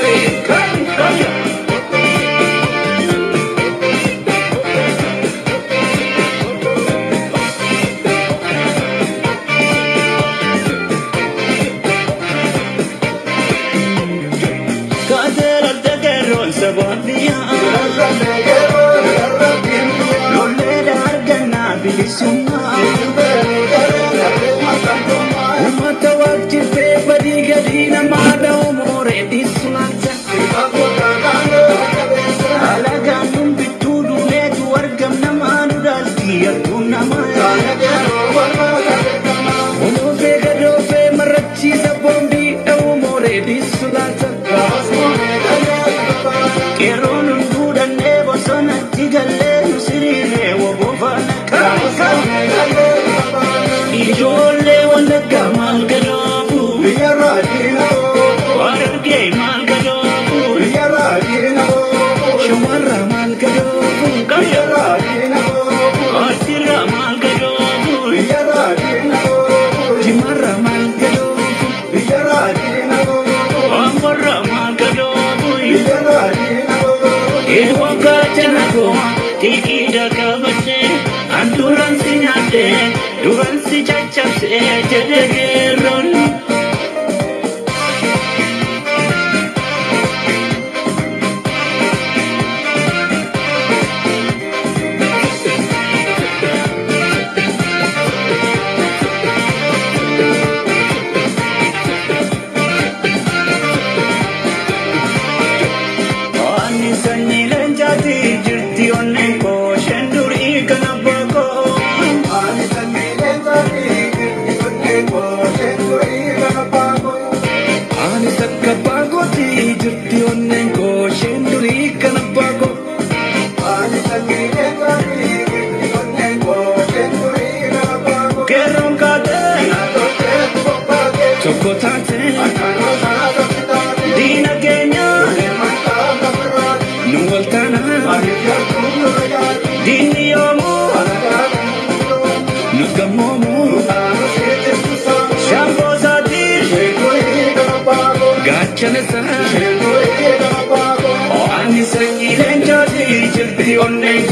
Kaatee lalte qeerroon sabaa biyyaa. Warra maal gadoobuyi. Eewwan gaachana koo xiiqiidha qabadhee an duran si nyaadhee duran si caccabsee jedhe geerroon. Ani sanyii leencaati jirti onneen koo isheen durii kan abbaa koo. Ani sanyii leencaati jirti onneen koo isheen durii kan abbaa koo. Ani takka abbaa kooti jirti onneen koo isheen durii kan abbaa koo. Ani sanyii leencaati jirti onneen koo isheen durii kan abbaa koo. Qeerroon kaatee Tolchee qophaa'ee tokko taatee akkanoo sana tokko taate. diina keenya Deemantaa lafirraati. nu waltaana Ani jartuu nurra jaati. diinni yoomuu Alagaa kunuunfoo. nu gammoomu Anu sitti suusaa. shaamboo isaatii Isheen durii kan abbaa koo. gaachana isaa. Isheen durii kan abbaa koo. Ani sanyii leencaati jirti onneen